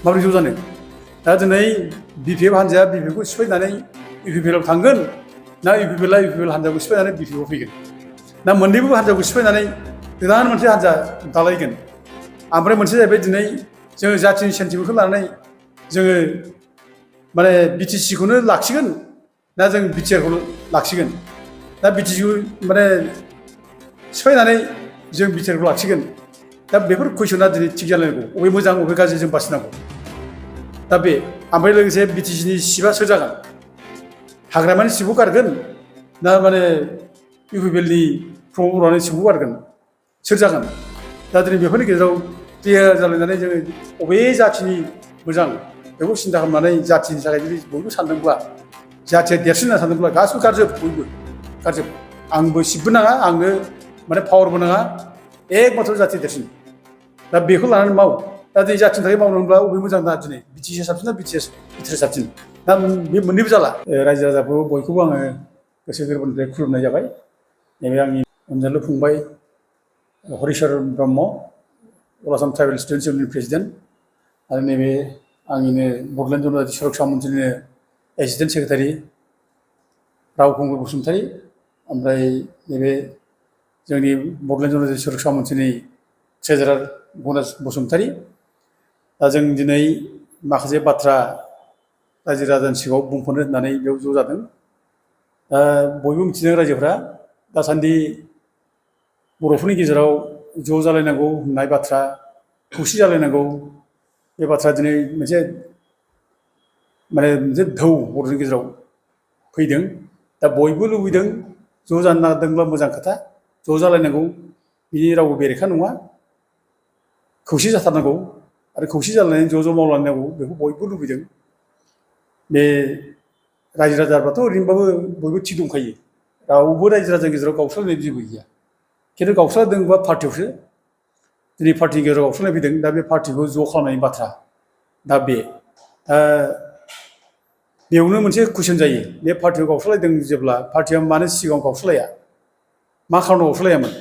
माबोरै ज' जानो? दा दिनै बिपिएफ हान्जाया बिपिएफखौ सिफायनानै इउपिपिएलआव थांगोन ना इउपिपिएलआ इउपिपिएल हान्जाखौ सिफायनानै बिपिएफआव फैगोन? ना मोन्नैबो हान्जाखौ सिफायनानै गोदान मोनसे हान्जा दालायगोन? ओमफ्राय मोनसे जाहैबाय दिनै जोङो जाथिनि सेन्टिमेन्टखौ लानानै जोङो माने बिटिसिखौनो लाखिगोन ना जों बिटिआरखौ लाखिगोन? दा बिटिसिखौ माने सिफायनानै जों बिटिआरखौ लाखिगोन? दा बेफोर कुइसना दिनै थिग जालायनांगौ। अबे मोजां अबे गाज्रि जों बासिनांगौ। दा बे ओमफ्राय लोगोसे बिटिसिनि सिपआ सोर जागोन? हाग्रामानि सिपखौ गारगोन ना माने इउपिपिएलनि प्रमद बर'नि सिपखौ गारगोन? सोर जागोन? दा दिनै बेफोरनि गेजेराव क्लियार जालायनानै जोङो अबे जाथिनि मोजां बेखौ सिन्था खालामनानै जाथिनि थाखाय जुदि बयबो सानदोंब्ला, जाथिया देरसिन होनना सानदोंब्ला गासिबो गारजोब, बयबो गारजोब। आंबो सिटबो नाङा, आंनो माने पावारबो नाङा, एकमाथ्र जाथि देरसिन। दा बेखौ लानानै माव। दा दिनै जाथिनि थाखाय मावनोब्ला अबे मोजां दा दिनै बिटिसिआ साबसिन ना बिटिआर साबसिन? दा बे मोननैबो जाला। रायजो राजाखौ बयखौबो आङो गोसो गोरबोनिफ्राय खुलुमनाय जाबाय। नैबे आंनि अनजालु फंबाय हरिचर ब्रह्म, अल आसाम ट्राइबेल स्टुडेन्टस इउनियननि प्रेसिडेन्ट, आरो नैबे आंनिनो बड'लेण्ड जनजाति सुरक्षा मन्थ्रिनिनो एसिस्टेन्ट सेक्रेटारि रावखुंगुर बसुमतारी, ओमफ्राय नैबे जोंनि बड'लेण्ड जनजाति सुरक्षा मन्थ्रिनि ट्रेजारार गनेश बसुमतारी। दा जों दिनै माखासे बाथ्रा रायजो राजानि सिगाङाव बुंफोरनो होननानै बेयाव ज' जादों। दा बयबो मिथिदों रायजोफ्रा दासान्दि बर'फोरनि गेजेराव ज' जालायनांगौ होननाय बाथ्रा, खौसे जालायनांगौ बे बाथ्रा दिनै मोनसे माने मोनसे धौ बर'नि गेजेराव फैदों। दा बयबो लुबैदों, ज' जानो नागिरदोंब्ला मोजां खोथा, ज' जालायनांगौ, बिनि रावबो बेरेखा नङा। खौसे जाथारनांगौ आरो खौसे जालायनानै ज' ज' मावलांनांगौ, बेखौ बयबो लुबैदों। बे रायजो राजाफ्राथ' ओरैनोबाबो बयबो थि दंखायो। रावबो रायजो राजानि गेजेराव गावस्रालायनाय जेबो गैया। खिन्थु गावस्रादोंबा पार्टियावसो। दिनै पार्टिनि गेजेराव गावस्रानाय फैदों। दा बे पार्टिखौ ज' खालामनायनि बाथ्रा। दा बे बेयावनो मोनसे कुइसन जायो, बे पार्टियाव गावस्रालायदों जेब्ला पार्टिया मानो सिगाङाव गावस्रालाया? मा खारनाव गावस्रालायामोन?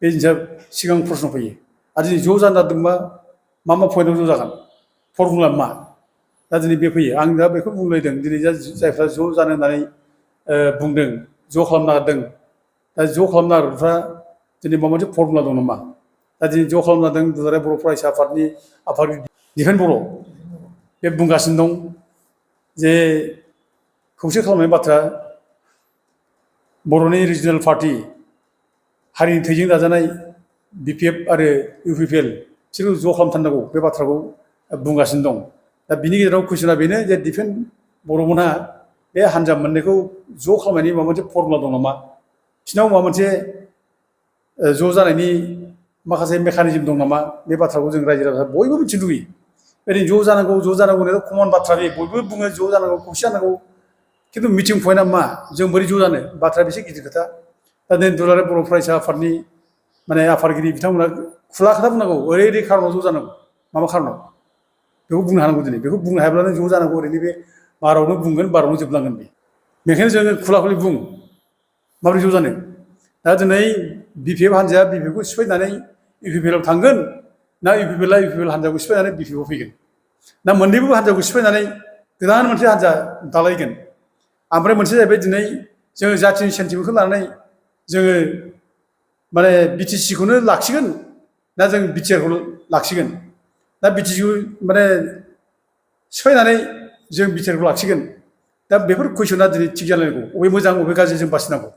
बे जिनिसा सिगां प्रश्न फैयो। आरो दिनै ज' जानो नागिरदोंबा मा मा पइन्टआव ज' जागोन? फर्मुला मा? दा दिनै बे फैयो। आं दा बेखौ बुंलायदों, दिनै जायफ्रा ज' जानो होननानै बुंदों, ज' खालामनो नागिरदों, दा ज' खालामनो नागिरग्राफ्रा दिनै माबा मोनसे फर्मुला दं नामा? दा दिनै ज' खालामनो नागिरदों दुलाराय बर' फरायसा आफादनि आफादगिरि दिफेन बर' बे बुंगासिनो दं जे खौसे खालामनायनि बाथ्रा, बर'नि रिजनेल पार्टि, हारिनि थैजों दाजानाय बिपिएफ आरो इउपिपिएल बिसोरखौ ज' खालामथारनांगौ, बे बाथ्राखौ बुंगासिनो दं। दा बिनि गेजेराव कुइसना बेनो जे दिफेन बर'मोनहा बे हान्जा मोननैखौ ज' खालामनायनि माबा मोनसे फर्मुला दं नामा? बिसिनाव माबा मोनसे ज' जानायनि माखासे मेकानिजम दं नामा? बे बाथ्राखौ जों रायजो राजा बयबो मिथिनो लुबैयो। ओरैनो ज' जानांगौ होननाय कमन बाथ्रा, बे बयबो बुङो ज' जानांगौ, खौसे जानांगौ। खिन्थु मिटिं पइन्टआ मा? जों बोरै ज' जानो? बाथ्राया बेसे गिदिर खोथा। दा दिनै दुलाराय बर' फरायसा आफादनि माने आफादगिरि बिथांमोना खुला खोथा बुंनांगौ, ओरै ओरै खारनाव ज' जानांगौ। मा मा खारनाव? बेखौ बुंनो हानांगौ। दिनै बेखौ बुंनो हायाब्लानो ज' जानांगौ ओरैनो बे बारावनो बुंगोन, बारावनो जोबलांगोन। बे बेखायनो जोङो खुला खुलि बुं, माबोरै ज' जानो? दा दिनै बिपिएफ हान्जाया बिपिएफखौ सिफायनानै इउपिपिएलआव थांगोन ना इउपिपिएलआ इउपिपिएल हान्जाखौ सिफायनानै बिपिएफआव फैगोन? ना मोन्नैबो हान्जाखौ सिफायनानै गोदान मोनसे हान्जा दालायगोन? ओमफ्राय मोनसे जाहैबाय दिनै जोङो जाथिनि सेन्टिमेन्टखौ लानानै जोङो माने बिटिसिखौनो लाखिगोन ना जों बिटिआरखौ लाखिगोन? दा बिटिसिखौ माने सिफायनानै जों बिटिआरखौ लाखिगोन? दा बेफोर कुइसना दिनै थिग जालायनांगौ। अबे मोजां अबे गाज्रि जों बासिनांगौ।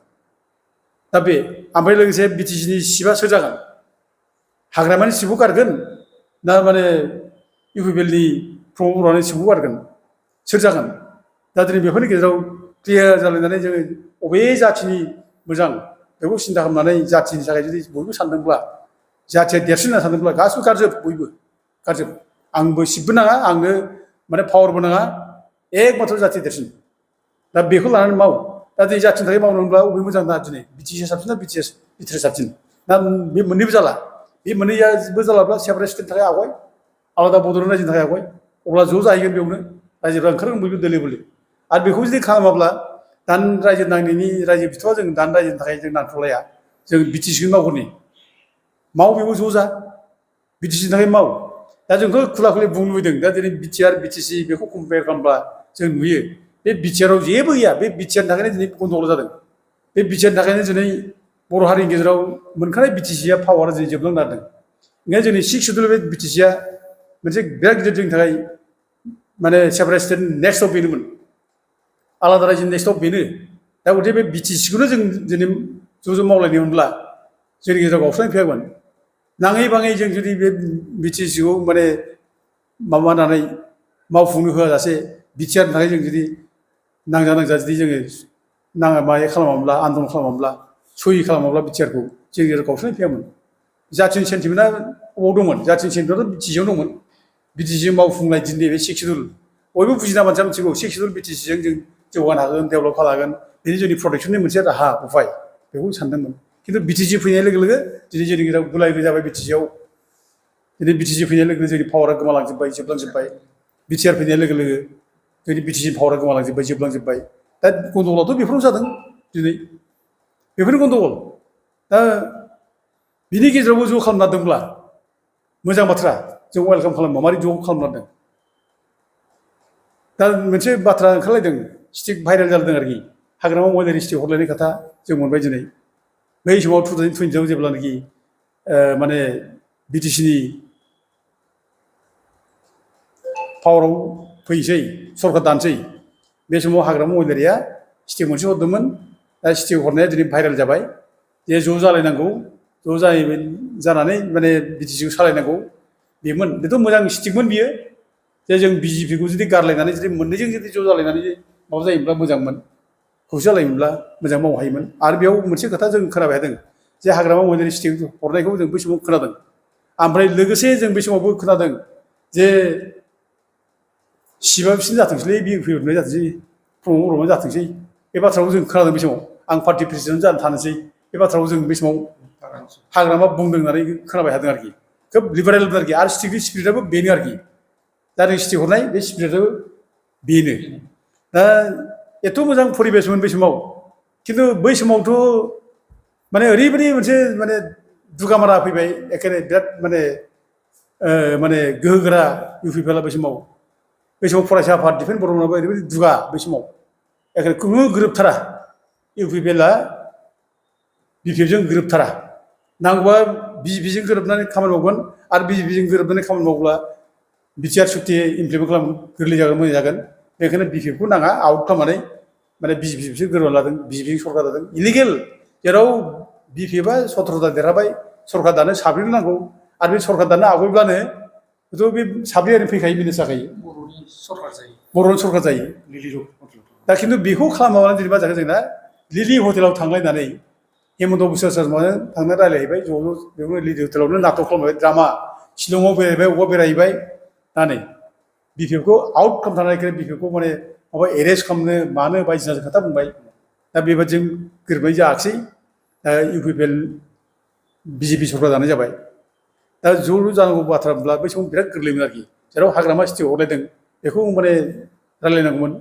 दा बे ओमफ्राय लोगोसे बिटिसिनि सिपआ सोर जागोन? हाग्रामानि सिपखौ गारगोन ना माने इउपिपिएलनि प्रमद बर'नि सिपखौ गारगोन? सोर जागोन? दा दिनै बेफोरनि गेजेराव क्लियार जालायनानै जोङो अबे जाथिनि मोजां बेखौ सिन्था खालामनानै जाथिनि थाखाय जुदि बयबो सानदोंब्ला, जाथिया देरसिन होनना सानदोंब्ला गासिबो गारजोब, बयबो गारजोब। आंबो सिटबो नाङा, आंनो माने पावारबो नाङा, एकमाथ्र जाथि देरसिन। दा बेखौ लानानै माव। दा दिनै जाथिनि थाखाय मावनोब्ला अबे मोजां दा दिनै बिटिसिआ साबसिन ना बिटिआर साबसिन? दा बे मोननैबो जाला। बे मोननैयाबो जालाब्ला सेपारेट स्टेटनि थाखाय आवगाय, आलादा बड'लेण्ड रायजोनि थाखाय आवगाय, अब्ला ज' जाहैगोन। बेयावनो रायजोफ्रा ओंखारगोन बयबो दोलो बोलो। आरो बेखौ जुदि खालामाब्ला दान रायजो नांनायनि रायजो बिथ'आ जों दान रायजोनि थाखाय जों नांथ'लाया, जों बिटिसिखौनो मावग्रोनि। माव, बेबो ज' जा, बिटिसिनि थाखाय माव। दा दा जोंखौ खुला खुलि बुंनो लुबैदों दा दिनै बिटिआर बिटिसि बेखौ कम्पेयार खालामब्ला जों नुयो बे बिटिआराव जेबो गैया बे बिटिआरनि थाखायनो दिनै गन्दगल जादों बे बिटिआरनि थाखायनो दिनै बर' हारिनि गेजेराव मोनखानाय बिटिसिआ पावारा दिनै जोबलांनो नागिरदों ओंखायनो जोंनि 6 सिडिउल बे बिटिसिआ मोनसे बिराद गिदिर जोंनि थाखाय माने सेपारेट स्टेट नेक्स्टआव बेनोमोन आलादा रायजोनि नेक्स्टआव बेनो दा गथे बे बिटिसिखौनो जों दिनै ज' मावलायनायमोनब्ला जोंनि गेजेराव गावस्रानाय फैयामोन नाङै बाङै जों जुदि बे बिटिसिखौ माने माबानानै मावफुंनो होआजासे बिटिआरनि थाखाय जों जुदि नांजा जुदि जोङो नाङा माय खालामाब्ला आन्दलन खालामाब्ला सहि खालामाब्ला बिटिआरखौ जोंनि गेजेराव गावस्रानाय फैयामोन जाथिनि सेन्टिमेन्टआ अबाव दंमोन जाथिनि सेन्टिमेन्टआथ' बिटिसिआव दंमन बिटिसिजों मावफुंनाय दिनै बे 6 सिडिउल बयबो बुजिना मानसिया मिथिगौ 6 सिडिउल बिटिसिजों जों जौगानो हागोन डेभेलप खालामगोन बेनि जोंनि प्रटेक्सननि मोनसे राहा उफाय बेखौ सानदोंमोन खिन्थु बिटिसि फैनाय लोगो लोगो दिनै जोंनि गेजेराव गुलाय गुजाय जाबाय बिटिसिआव दिनै बिटिसि फैनाय लोगो लोगो जोंनि पावारा गोमालांजोब्बाय जोबलांजोब्बाय बिटिआर फैनाय लोगो लोगो जोंनि बिटिसि पावारा गोमालांजोब्बाय जोबलांजोब्बाय दा गन्दगलाथ' बेफोराव जादों दिनै बेफोरनो गन्दगल दा बिनि गेजेरावबो ज' खालामना दोनब्ला मोजां बाथ्रा जों वेलकाम खालामो मारै ज' खालामना दोन दा मोनसे बाथ्रा ओंखारलायदों स्टिक भाइरेल जादों आरोखि हाग्रामा महिलारि स्टिक हरलायनाय खोथा जों मोनबाय दिनै बै समाव 2020 जेब्लानाखि माने बिटिसिनि पावाराव फैसै सरकार दानसै बे समाव हाग्रामा महिलारिया स्टिक मोनसे हरदोंमोन दा स्टिक हरनाया दिनै भाइरेल जाबाय जे ज' जालायनांगौ ज' जानानै माने बिटिसिखौ सालायनांगौ बेथ' मोजां स्टिकमोन बियो जे जों बिजेपिखौ जुदि गारलायनानै जुदि मोननैजों जुदि ज' जालायनानै माबा जायोब्ला मोजांमोन खौसे जालायोमोनब्ला मोजां मावनो हायोमोन आरो बेयाव मोनसे खोथा जों खोनाबाय थादों जे हाग्रामा महिलारि स्टिक हरनायखौ जों बै समाव खोनादों ओमफ्राय लोगोसे जों बै समावबो खोनादों जे सिबा बिसिनि जाथोंसैलै बि फैहरनाय जाथोंसै प्रमद बर'नो जाथोंसै बे बाथ्राखौ जों खोनादों बे समाव आं पार्टि प्रेसिडेन्ट जानो थानोसै बे बाथ्राखौ जों बे समाव हाग्रामा बुंदों होननानै खोनाबाय थादों आरोखि खोब लिबारेल आरोखि आरो स्टिकनि स्पिरिटआबो बेनो आरोखि दा जों स्टिक हरनाय बे स्पिरिटआबो बेनो दा एथ' मोजां परिबेसमोन बै समाव खिन्थु बै समावथ' माने ओरैबायदि मोनसे माने दुगामारा फैबाय एखेबारे बिराद माने गोहोगोरा इउपिपिएलआ बै समाव फरायसा आफाद दिफेन बर'मोनाबो ओरैबायदि दुगा बै समाव एखेबारे खुनु गोरोबथारा इउपिपिएलआ बिपिएफजों गोरोबथारा नांगौबा बिजेपिजों गोरोबनानै खामानि मावगोन आरो बिजेपिजों गोरोबनानै खामानि मावब्ला बिटिआर सुक्ति इमप्लिमेन्ट खालाम गोरलै जागोन मोजां जागोन बेखायनो बिपिएफखौ नाङा आउट खालामनानै माने बिजेपिजों गोरोबना लादों बिजेपिजों सरकार दादों इलिगेल जेराव बिपिएफआ 17ता देरहाबाय सरकार दानो 7 नांगौ आरो बे सरकार दानो आवगायब्लानो हयथ' बे 7 फैखायो बेनो जाखायो बर'नि सरकार जायो दा खिन्थु बेखौ खालामाबानो जेनेबा जागोन जोंना लिलि हटेलाव थांलायनानै हेमन्त बिश्व शर्माजों थांनानै रायलायहैबाय ज' बेखौनो लिलि हटेलावनो नाटक खालामबाय ड्रामा शिलंआव बेरायबाय अबावबा बेरायहैबाय दा नै बिपिएफखौ आउट खालामथारनायखाय बिपिएफखौ माने माबा एरेस्ट खालामनो मानो बायदिसिना खोथा बुंबाय दा बेबादिजों गोरोबनाय जायाखिसै दा इउपिपिएल बिजेपि सरकार दानाय जाबाय दा ज' जानांगौ बाथ्राब्ला बै समाव बिराद गोरलैमोन आरोखि जेराव हाग्रामा स्टिक हरलायदों बेखौ माने रायलायनांगौमोन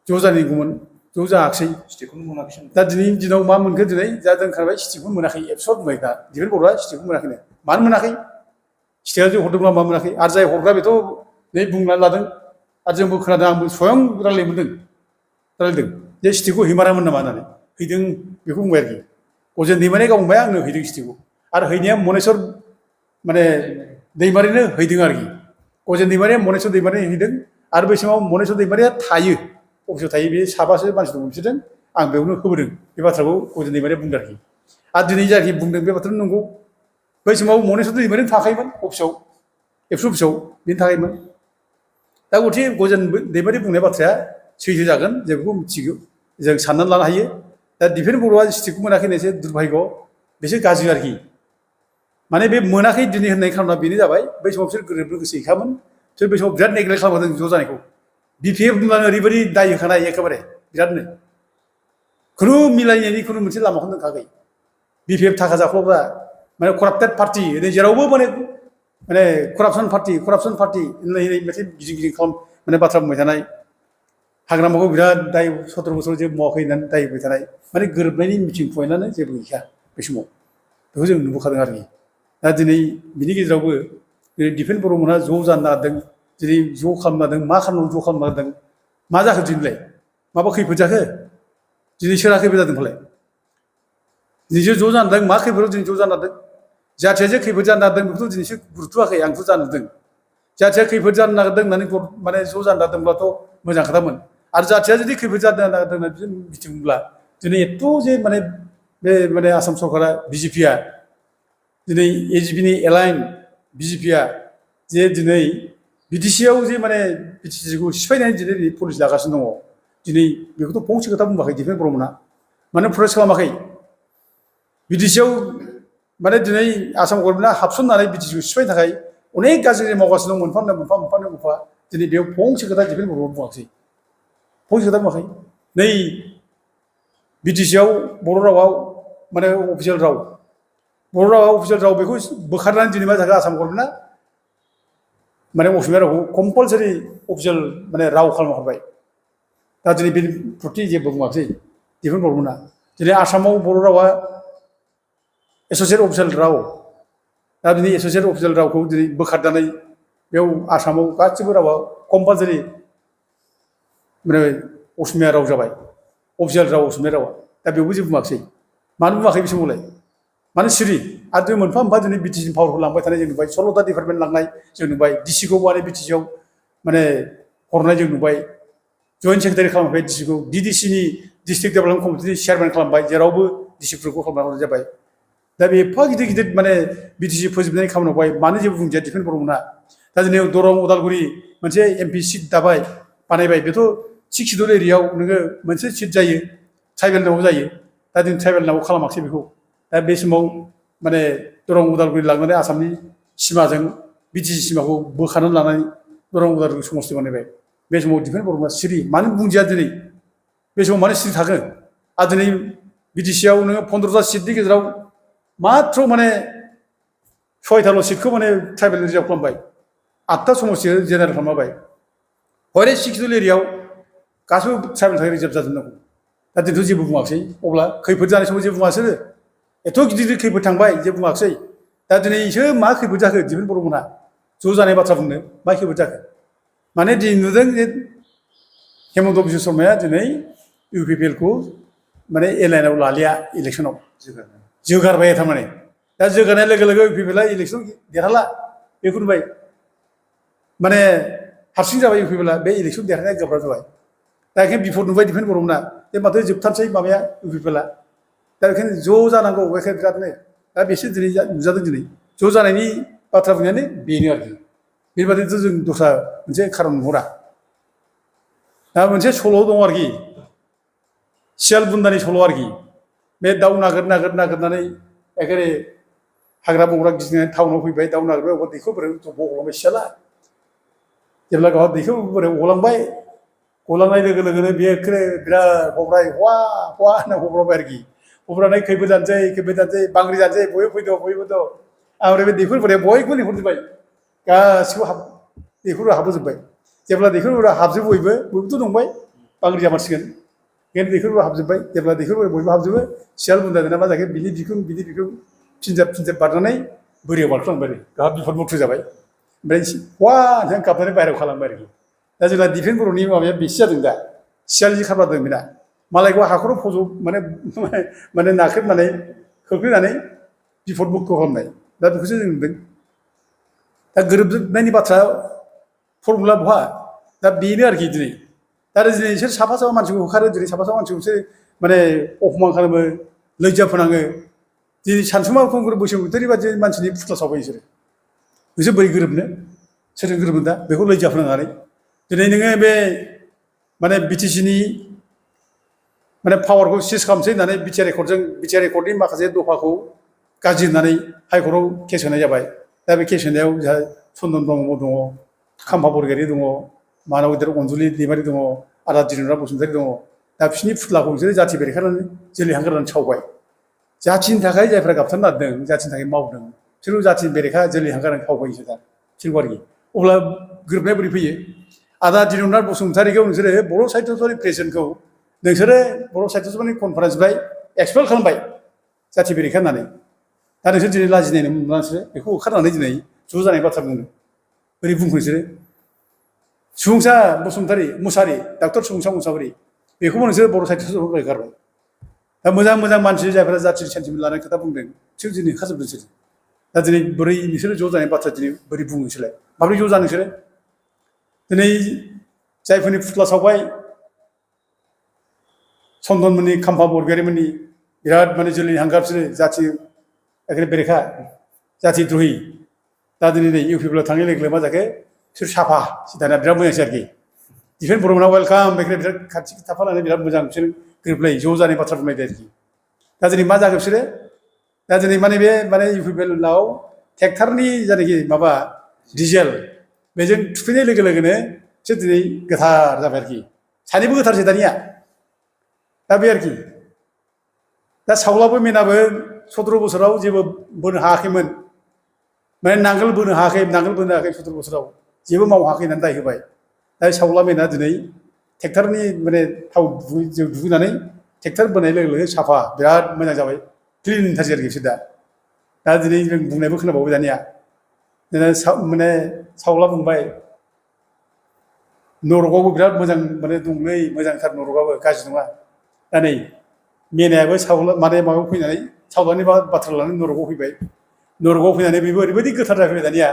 ज' जानांगौमोन ज' जायाखिसै दा दिनैनि दिनाव मा मोनखो दिनै जा दोनखाबाय स्टिकखौनो मोनाखै एबसर्ड बुंबाय दा दिफेन बर'आ स्टिकखौ मोनाखैनो मानो मोनाखै स्टिकआ जों हरदोंब्ला मा मोनाखै आरो जाय हरग्रा बेथ' नै बुंनानै लादों आरो जोंबो खोनादों आंबो स्वयं रायलायदों जे स्टिकखौ हैमारामोन नामा होननानै हैदों बेखौ बुंबाय आरोखि अजेन दैमारिया गाव बुंबाय आंनो हैदों स्टिकखौ आरो हैनाया मनेस्वर माने दैमारिनो हैदों आरोखि अजेन दैमारिया मनेस्वर दैमारिनो हैदों आरो बै समाव मनेस्वर दैमारिया थायो अफिसाव थायो बे साबासो मानसि दं बिसोरजों आं बेयावनो होबोदों बे बाथ्राखौ अजेन दैमारिया बुंदों आरोखि आरो दिनै जाखि बुंदों बे बाथ्राया नंगौ बै समाव मनेस्वर दैमारिनो थाखायोमोन अफिसाव एबसु अफिसाव बेनि थाखायमोन दा गथे गजेन दैमारि बुंनाय बाथ्राया सैथो जागोन जों बेखौ मिथिगौ जों साननानै लानो हायो दा दिफेन बर'आ स्टिकखौ मोनाखै होननायसो दुर्भाग्य बेसो गाज्रि आरोखि माने बे मोनाखै दिनै होननाय खारना बेनो जाबाय बै समाव बिसोर गोरोबनो गोसो गैखामोन बिसोर बै समाव बिराद नेग्लेक्ट खालामदों ज' जानायखौ बिपिएफ होनब्लानो ओरैबायदि दाय होखानाय एखेबारे बिरादनो खुनु मिलायनायनि खुनु मोनसे लामाखौनो दोनखायाखै बिपिएफ थाखा जाख्लबग्रा माने कराप्टेड पार्टि जेरावबो माने करापसन पार्टि होननाय मोनसे गिदिं खालाम माने बाथ्रा बुंबाय थानाय हाग्रामाखौ बिराद दाय 17 बोसोराव जेबो मावाखै होननानै दाय होबाय थानाय माने गोरोबनायनि मिटिं पइन्टआनो जेबो गैखाया बे समाव बेखौ जों नुबोखादों आरोखि दा दिनै बिनि गेजेरावबो दिनै दिपेन बर'मोनहा ज' जानो नागिरदों दिनै ज' खालामनो नागिरदों मा खालामनांगौ ज' खालामनो नागिरदों मा जाखो दिनैलाय माबा खैफोद जाखो दिनै सोरहा खैफोद जादों फालाय दिनैसो ज' जानो नागिरदों मा खैफोदाव दिनै ज' जानो नागिरदों जाथिया जे खैफोद जानो नागिरदों बेखौथ' दिनैसो गुरुत्वआखै आंथ' जानो नुदों जाथिया खैफोद जानो नागिरदों होननानै माने ज' जानो नागिरदोंब्लाथ' मोजां खोथामोन आरो जाथिया जुदि खैफोद जानो नागिरदों होननानै मिथिगौब्ला दिनै एथ' जे माने बे माने आसाम सरकारा बिजेपिआ दिनै एजिपिनि एलाइन बिजेपिआ जे दिनै बिटिसिआव जे माने बिटिसिखौ सिफायनानै दिनै पलिसि लागासिनो दङ दिनै बेखौथ' फंसे खोथा बुंबाखै दिपेन बर'मोनहा मानो प्रटेस्ट खालामाखै बिटिसिआव माने दिनै आसाम गभर्नमेन्टआ हाबसननानै बिटिसिखौ सिफायनो थाखाय अनेक गाज्रि मावगासिनो दं मोनफा दिनै बेयाव फंसे खोथा दिपेन बर'आ बुङाखै फंसे खोथा बुङाखै नै बिटिसिआव बर' रावाव माने अफिसियेल राव बर' रावा अफिसियेल राव बेखौ बोखारनानै दिनै मा जाखो आसाम गभर्नमेन्टआ माने असमिया रावखौ कम्पालसारि अफिसियेल माने राव खालामना हरबाय दा दिनै बेनि प्रति जेबो बुङाखै दिपेन बर'मोनहा दिनै आसामाव बर' रावा एस'सियेट अफिसियेल राव दा दिनै एस'सियेट अफिसियेल रावखौ दिनै बोखारनानै बेयाव आसामाव गासिबो रावा कम्पालसारि माने असमिया राव जाबाय अफिसियेल राव असमिया रावा दा बेयावबो जेबो बुङाखै मानो बुङाखै बे समावलाय मानो सिरि आरो जों मोनफा दिनै बिटिसिनि पावारखौ लांबाय थानाय जों नुबाय 16टा डिपार्टमेन्ट लांनाय जों नुबाय डिसिखौ माने बिटिसिआव माने हरनाय जों नुबाय जइन्ट सेक्रेटारि खालामबाय डिसिखौ डिडिसिनि डिस्ट्रिक्ट डेभेलपमेन्ट कमिटिनि चेयारमेन खालामबाय जेरावबो डिसिफोरखौ खालामना हरनाय जाबाय दा बे एफा गिदिर माने बिटिसि फोजोबनायनि खामानियावहाय मानो जेबो बुंजाया दिपेन बर'मोनहा दा दिनै दरं उदालगुरि मोनसे एमपि सिट दाबाय बानायबाय बेथ' 6 सिडुल एरियायाव नोङो मोनसे सिट जायो ट्राइबेलनाव जायो दा जों ट्राइबेलनाव खालामाखिसै बेखौ दा बे समाव माने दरं उदालगुरि लांनानै आसामनि सिमाजों बिटिसि सिमाखौ बोखारनानै लानानै दरं उदालगुरि समस्ति बानायबाय बे समाव दिपेन बर'मोनहा सिरि मानो बुंजाया दिनै बे समाव मानो सिरि थागोन आरो दिनै बिटिसिआव नोङो 15टा सिटनि गेजेराव माथ्र माने 6टाल' सिटखौ माने ट्राइबेल रिजार्भ खालामबाय 8टा समस्ति जेनेरेल खालामबाय हरै 6 सिडुल एरियायाव गासिबो ट्राइबेल थाखाय रिजार्भ जाजोबनांगौ दा दिनैथ' जेबो बुङाखै अब्ला खैफोद जानाय समाव जेबो बुङासै एथ' गिदिर खैफोद थांबाय जेबो बुङाखै दा दिनैसो मा खैफोद जाखो दिपेन बर'मोनहा ज' जानाय बाथ्रा बुंनो मा खैफोद जाखो माने दिनै नुदों जे हेमन्त बिश्व शर्माया दिनै इउपिपिएलखौ माने एलाइनाव लालिया इलेक्सनाव जोगारबाय थारमाने दा जोगारनाय लोगो लोगो इउपिपिएलआ इलेक्सन देरहाला बेखौ नुबाय माने हारसिं जाबाय इउपिपिएलआ बे इलेक्सन देरहानाया गोब्राब जाबाय दा बेखायनो बिफद नुबाय दिपेन बर'मोनहा बे माथो जोबथारसै माबाया इउपिपिएलआ दा बेखायनो ज' जानांगौ बेखायनो बिरादनो दा बेसो दिनै नुजादों दिनै ज' जानायनि बाथ्रा बुंनायानो बेनो आरोखि बेबादिथ' जों दस्रा मोनसे खारन नुहुरा दा मोनसे सल' दं आरोखि सियाल बुन्दानि सल' आरोखि बे दाउ नागिरनानै एखेबारे हाग्रा बंग्रा गिदिंनानै टाउनाव फैबाय दाउ नागिरबाय अबा दैखौ बोरै गलांबाय सियाला जेब्ला गावहा दैखौ बोरै गलांनाय लोगो लोगोनो बेयो बिराद हब्राय हवा होनना हब्राबाय आरोखि हब्रानाय खैफोद जानोसै बांग्रि जानोसै बयबो दं ओमफ्राय बे दैखर बोराया बयबो लिंहरजोब्बाय गासिबो दैखरफोरा हाबबोजोब्बाय जेब्ला दैखरफोरा हाबजोबो बयबोथ' नंबाय बांग्रि जामारसिगोन बेखायनो दैखरफोरा हाबजोब्बाय जेब्ला दैखरफोरा बयबो हाबजोबो सियाल बुन्दाना मा जाखो बिनि बिखुं फिनजाब बारनानै बोरियाव बारख्लांबाय आरो गाहा बिफद मुथ्रु जाबाय ओमफ्राय हवा होननानै गाबनानै बाहेरायाव खालामबाय आरोखि दा जोंना दिपेन बर'नि माबाया बेसो जादों दा सियाल जि खारबादों बेना मालायखौ हाखराव फजब माने नाख्रेबनानै खोख्लैनानै बिफद मुक्त खालामनाय दा बेखौसो जों नुदों दा गोरोबजोबनायनि बाथ्रा फर्मुला बहा दा बेनो आरोखि दिनै दा दिनै बिसोर साफा मानसिखौ होखारो दिनै साफा मानसिखौसो माने अपमान खालामो लैजा फोनाङो दिनै सानसुमा खुंगुर बसुमतारी बादि मानसिनि फुथ्ला सावबाय बिसोर बोरै गोरोबनो सोरजों गोरोबनो दा बेखौ लैजा फोनांनानै दिनै नोङो बे माने बिटिसिनि माने पावारखौ सिज खालामसै होननानै बिटिआर एकर्डनि माखासे दफाखौ गाज्रि होननानै हाइकर्टआव केस होनाय जाबाय दा बे केस होनायाव जोंहा चन्दन ब्रह्म दङ खाम्फा बरगयारि दङ मानब गिदिर अनजुलि दैमारि दङ आदा दिनेन्द्र बसुमतारी दङ दा बिसोरनि फुथ्लाखौ बिसोरो जाथि बेरेखानानै जोलै हांगारनानै सावबाय जाथिनि थाखाय जायफ्रा गाबथारनो नागिरदों जाथिनि थाखाय मावदों बिसोरखौ जाथिनि बेरेखा जोलै हांगारनानै खावबायसो दा बिसोरखौ आरोखि अब्ला गोरोबनाया बोरै फैयो आदा दिनेन्द्र बसुमतारीखौ नोंसोरो बर' साहित्य सभानि प्रेसिडेन्टखौ नोंसोरो बर' साहित्य सभानि कनफारेन्सनिफ्राय एक्सपेल खालामबाय जाथि बेरेखा होननानै दा नोंसोर दिनै लाजिनाय मोनला नोंसोरो बेखौ होखारनानै दिनै ज' जानाय बाथ्रा बुंदों बोरै बुंखो नोंसोरो सुबुंसा मुसाहारि डक्टर सुबुंसा मुसाहारि बेखौबो नोंसोर बर' साहित्य गारबाय दा मोजां मोजां मानसि जायफोरा जाथिनि सेन्टिमेन्ट लानाय खोथा बुंदों बिसोर दिनै ओंखारजोबदों बिसोर दा दिनै बोरै बिसोरो ज' जानाय बाथ्रा दिनै बोरै बुङो नोंसोरलाय माबोरै ज' जानो नोंसोरो दिनै जायफोरनि फुथुला सावबाय चन्दनमोननि खाम्फा बरगयारिमोननि बिराद माने जोलैनि हांगार बिसोरो जाथि एखेबारे बेरेखा जाथि द्रहि दा दिनै नै इउ पि पि एल थांनाय लोगो लोगो मा जाखो बिसोर साफा दाना बिराद मोजांसै आरोखि दिफेन बर'मोना वेलकाम बेखायनो बिराद खाथि थाफानानै बिराद मोजां बिसोर गोरोबलायो ज' जानाय बाथ्रा बुंलायदों आरोखि दा दिनै मा जाखो बिसोरो दा दिनै माने बे माने इउ पि पि एलआव ट्रेक्टरनि जायनाखि माबा डिजेल बेजों थुखैनाय लोगो लोगोनो बिसोर दिनै गोथार जाबाय आरोखि सानैबो गोथारसै दानिया दा बे आरोखि दा सावलाबो मेनाबो 17 बोसोराव जेबो बोनो हायाखैमोन माने नांगोल बोनो हायाखै 17 बोसोराव जेबो मावहायाखै होननानै दाय होबाय दा सावला मेना दिनै ट्रेक्टरनि माने थाव दुगैनानै ट्रेक्टर बोनाय लोगो लोगो साफा बिराद मोजां जाबाय क्लिन थारसै आरोखि बिसोर दा दिनै जों बुंनायबो खोनाबावबाय दानिया माने सावला बुंबाय नरकआवबो बिराद मोजां माने दंलै मोजांथार नरकआबो गाज्रि नङा दा नै मेनायाबो सावला माने माबायाव फैनानै सावलानि बाथ्रा लानानै नरकआव फैबाय नरकआव फैनानै बेबो ओरैबायदि गोथार जाफैबाय दानिया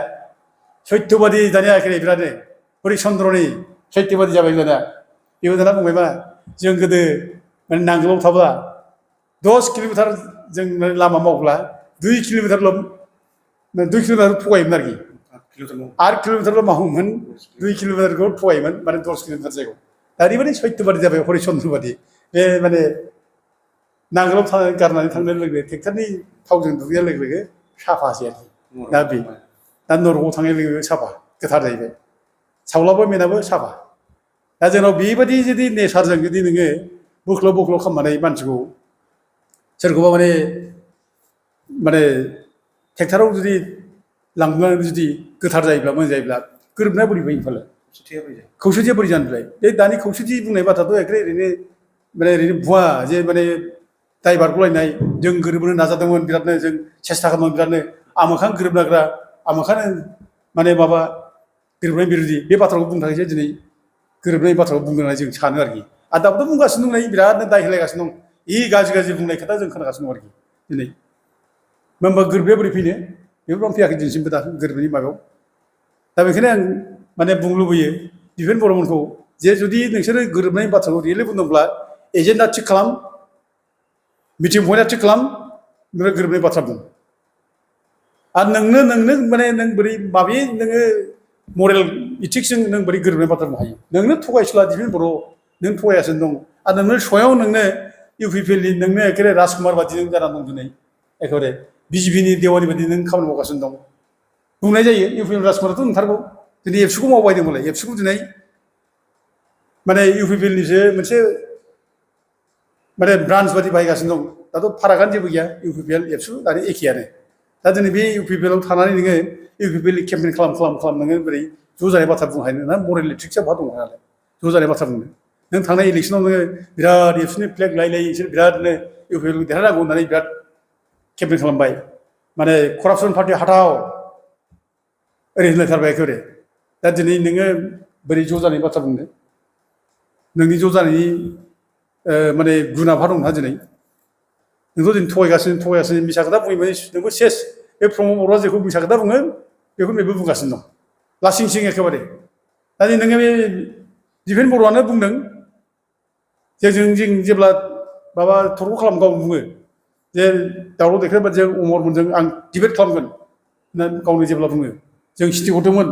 सैत्यबादि दानिया एखेबारे बिरादनो हरिचन्द्रनि सैत्यबादि जाबाय दाना बेबो दाना बुंबाय मा जों गोदो माने नांगोलाव थाब्ला 10 किल'मिटार जों लामा मावब्ला 2 किल'मिटारल' 2 किल'मिटार थगायोमोन आरोखि 8 किल'मिटारल' मावोमोन 2 किल'मिटारखौ थगायोमोन माने 10 किल'मिटार जायगायाव दा ओरैबायदि सैत्यबादि जाबाय हरिचन्द्र बादि बे माने नांगोलाव गारनानै थांनाय लोगो ट्रेक्टरनि थावजों दुगैनाय लोगो लोगो साफासै आरोखि दा बे दा नरकआव थांनाय लोगो लोगो साफा गोथार जाहैबाय सावलाबो मेनाबो साफा दा जोंनाव बेबायदि जुदि नेचारजों जुदि नोङो बोख्ल' खालामनानै मानसिखौ सोरखौबा माने ट्रेक्टराव जुदि लांनानै जुदि गोथार जायोब्ला मोजां जायोब्ला गोरोबनाया बोरै फैयो फालाय खौसेथिया बोरै जानोलाय बे दानि खौसेथि बुंनाय बाथ्राथ' ओरैनो भुवा जे माने दाय बारग'लायनाय जों गोरोबनो नाजादोंमोन बिरादनो जों सेस्था खालामदोंमोन बिरादनो आमोखां गोरोबनो नागिरा आमोखां माने माबा गोरोबनाय बिरोधि बे बाथ्राखौ बुंनो थाखायसो दिनै गोरोबनाय बाथ्राखौ बुंनो होननानै जों सानो आरोखि आरो दाबोथ' बुंगासिनो दं नै बिरादनो दाय होलायगासिनो दं गाज्रि बुंनाय खोथा जों खोनागासिनो दं आरोखि दिनै होमबा गोरोबनाया बोरै फैनो बेफोर फैयाखै दिनैसिमबो दा गोरोबनायनि माबायाव दा बेखायनो आं माने बुंनो लुबैयो दिफेन बर'मोनखौ जे जुदि नोंसोरो गोरोबनायनि बाथ्राखौ रियेलि बुंदोंब्ला एजेन्डा थिग खालाम मिटिं पइन्टआ थिग खालाम ओमफ्राय गोरोबनाय बाथ्रा बुं आरो नोंनो माने नों बोरै माबे नोङो मरेल इथिक्सजों नों बोरै गोरोबनाय बाथ्रा बुंनो हायो नोंनो थगायसुला दिफेन बर' नों थगायगासिनो दं आरो नोंनो स्वयं नोंनो इउ पि पि एलनि नोंनो एखेबारे राजकुमार बादि नों जानानै दं दिनै एखेबारे बिजेपिनि देवानि बादि नों खामानि मावगासिनो दं बुंनाय जायो इउ पि पि एल राजकुमाराथ' नंथारगौ दिनै एबसुखौ मावबाय दंमोनलाय एबसुखौ दिनै माने इउ पि पि एलनिसो मोनसे माने ब्रान्स बादि बाहायगासिनो दं दाथ' फारागानो जेबो गैया इउ पि पि एल एबसु दानि एखेयानो दा दिनै बे इउ पि पि एलआव थानानै नोङो U P P L campaign खालाम नोङो बोरै ज' जानाय बाथ्रा बुंनो हायो ना मरेल इथिक्सआ बहा दङ नालाय ज' जानाय बाथ्रा बुंनो नों थांनाय इलेक्सनाव नोङो बिराद एबसुनि फ्लेग लायै बिसोर बिरादनो इउ पि पि एल देरहानांगौ होननानै बिराद केम्पेइन खालामबाय माने करापसन पार्टि हाथाव ओरै होनलायथारबाय एखेबारे दा दिनै नोङो बोरै ज' जानायनि बाथ्रा बुंनो नोंनि ज' जानायनि माने गुना बहा दं ना दिनै नोंथ' दिनै थगायगासिनो मिसा खोथा बुङै नोंबो सेस बे प्रमद बर'आ जेखौ मिसा खोथा बुङो बेखौ बेबो बुंगासिनो दं लासिं सिं एखेबारे दा नोङो बे दिफेन बर'आनो बुंदों जे जों जेब्ला माबा थरख खालाम गाव बुङो जे दावराव देखायनाय बादि जों अमरमोनजों आं डिबेट खालामगोन होननानै गावनो जेब्ला बुङो जों सिटि हरदोंमोन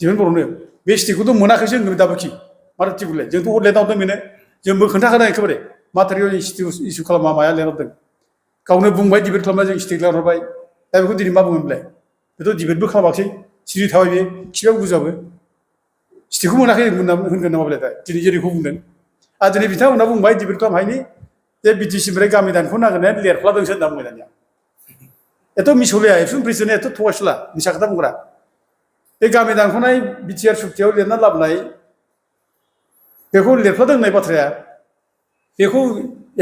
दिफेन बर'नो बे सिटिखौथ' मोनाखैसो होनगोन दाबोखि माथो टिबुललाय जोंथ' लिरना हरदों बेनो जोंबो खोन्थाखादों एखेबारे मा थारिखआव इसु खालामा माया लिरहरदों गावनो बुंबाय डिबेट खालामबाय जों स्टिक लिरहरबाय दा बेखौ दिनै मा बुङोमोनलाय बेथ' डिबेटबो खालामाखिसै सिरि थाबाय बे खिबाबो गुजाबो स्टिकखौ मोनाखै होनगोन नामा बेलाय दा दिनै जेरैखौ बुंदों आरो दिनै बिथांमोनहा बुंबाय डिबेट खालामहायनि जे बि टि सिनिफ्राय गामि दानखौ नागिरनानै लिरफ्लादोंसो होनना बुंबाय दानिया एथ' मिसौलाया एबसुनि प्रेसिडेन्टआ एथ' थगायसुला मिसा खोथा बुंग्रा बे गामि दानख'नाय बि टि आर सुक्तियाव लिरना लाबोनाय बेखौ लिरफ्लादों होननाय बाथ्राया बेखौ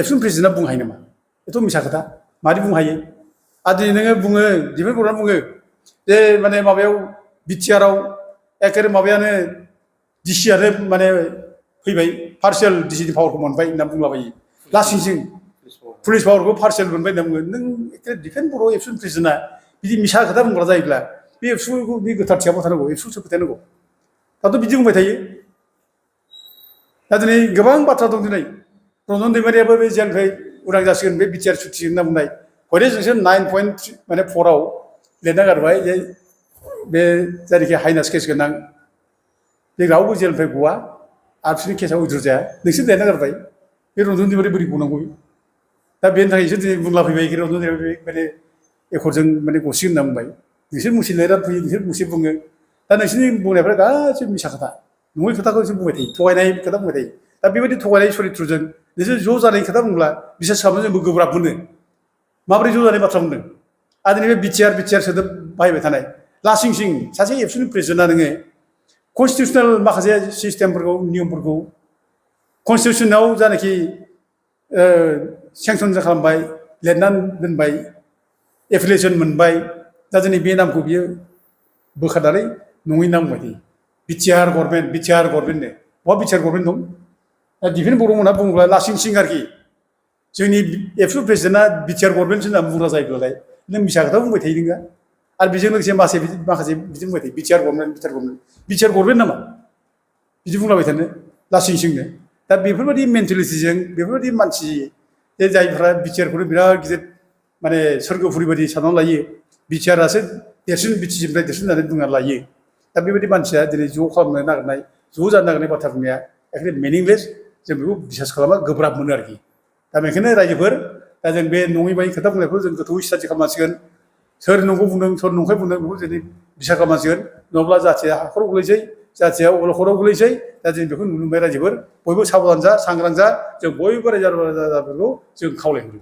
एबसुनि प्रेसिडेन्टआ बुंनो हायो नामा एथ' मिसा खोथा मारै बुंनो हायो आरो दिनै नोङो बुङो दिफेन बर'आ बुङो जे माने माबायाव बिटिआरआव एकेबारे माबायानो डिसिआनो माने फैबाय पार्सियेल डिसिनि पावारखौ मोनबाय होनना बुंलाबायो लासिंसिं पुलिस पावारखौ पार्सियेल मोनबाय होनना बुङो नों एकेबारे डिफेन्ड बर' एबसुनि प्रेसिडेन्टआ बिदि मिसा खोथा बुंग्रा जायोब्ला बे एबसुखौ बे गोथारथिया थानांगौ एबसुखौसो फोथायनांगौ दाथ' बिदि बुंबाय थायो दा दिनै गोबां बाथ्रा दं दिनै रन्जन दैमारियाबो बे जेलनिफ्राय उदां जासिगोन बे बिटिआर सुथि होनना बुंनाय हयथ' जोंसो 9.4 लिरना गारबाय जे बे जायनाखि हाइनास केस गोनां बे रावबो जेलनिफ्राय गवा आरो बिसोरनि केसआ उइद्र' जाया नोंसोर लिरना गारबाय बे रन्जन दैमारि बोरै बुंनांगौ दा बेनि थाखायसो दिनै बुंलाफैबाय रन्जन दैमारि माने एकरजों माने गसिगोन होनना बुंबाय नोंसोर मुसि लिरना फैयो नोंसोर मुसि बुङो दा नोंसोरनि बुंनायफ्रा गासिबो मिसा खोथा नङै खोथाखौ नोंसोर बुंबाय थायो थगायनाय खोथा बुंबाय थायो दा बेबायदि थगायनाय सरित्रजों नोंसोर ज' जानाय खोथा बुंब्ला बिसास खालामनो जोंबो गोब्राब मोनो माबोरै ज' जानाय बाथ्रा बुंदों आरो दिनै बे बिटिआर सोदोब बाहायबाय थानाय लासिंसिं सासे एबसुनि प्रेसिडेन्टआ नोङो कनस्टिटिउसनेल माखासे सिस्टेमफोरखौ नियमफोरखौ कनस्टिटिउसनाव जानाखि सेंसन खालामबाय लिरनानै दोनबाय एफिलिएसन मोनबाय दा दिनै बे नामखौ बियो बोखारनानै नङै नाम बुंबाय थायो बिटिआर गभर्नमेन्टनो बहा बिटिआर गभर्नमेन्ट दं दा डिफेन्ड बर' होनना बुङोब्ला लासिंसिं आरोखि जोंनि एबसु प्रेसिडेन्टआ बिटिआर गभर्नमेन्टसो होनना बुंग्रा जायोब्लालाय नों मिसा खोथा बुंबाय थायो नोङो आरो बेजों लोगोसे माखासे बिदि बुंबाय थायो बिटिआर गभर्नमेन्ट नामा बिदि बुंलाबाय थानो लासिंसिंनो दा बेफोरबायदि मेन्टेलिटिजों बेफोरबायदि मानसि जे जायफ्रा बिटिआरखौनो बिराद गिदिर माने सोरगोफुरि बायदि साननानै लायो बिटिआरआसो देरसिन बिटिसिनिफ्राय देरसिन होननानै बुंनानै लायो दा बेबायदि मानसिया दिनै ज' खालामनो नागिरनाय ज' जानो नागिरनाय बाथ्रा बुंनाया एखेबारे मिनिंलेस जों बेखौ बिसास खालामबा गोब्राब मोनो आरोखि दा बेखायनो रायजोफोर दा जों बे नङै बायदि खोथा बुंनायखौ जों गोथौयै स्टाडि खालामनांसिगोन सोर नंगौ बुंदों सोर नंखाय बुंदों बेखौ जों बिसार खालामनांसिगोन नङाब्ला जाथिया हाखराव गोलैसै जाथिया अलखदाव गोलैसै दा जों बेखौ नुनो मोनबाय रायजोफोर बयबो साबधान जा सांग्रां जा जों बयबो रायजो राजाफोरखौ जों खावलायहरो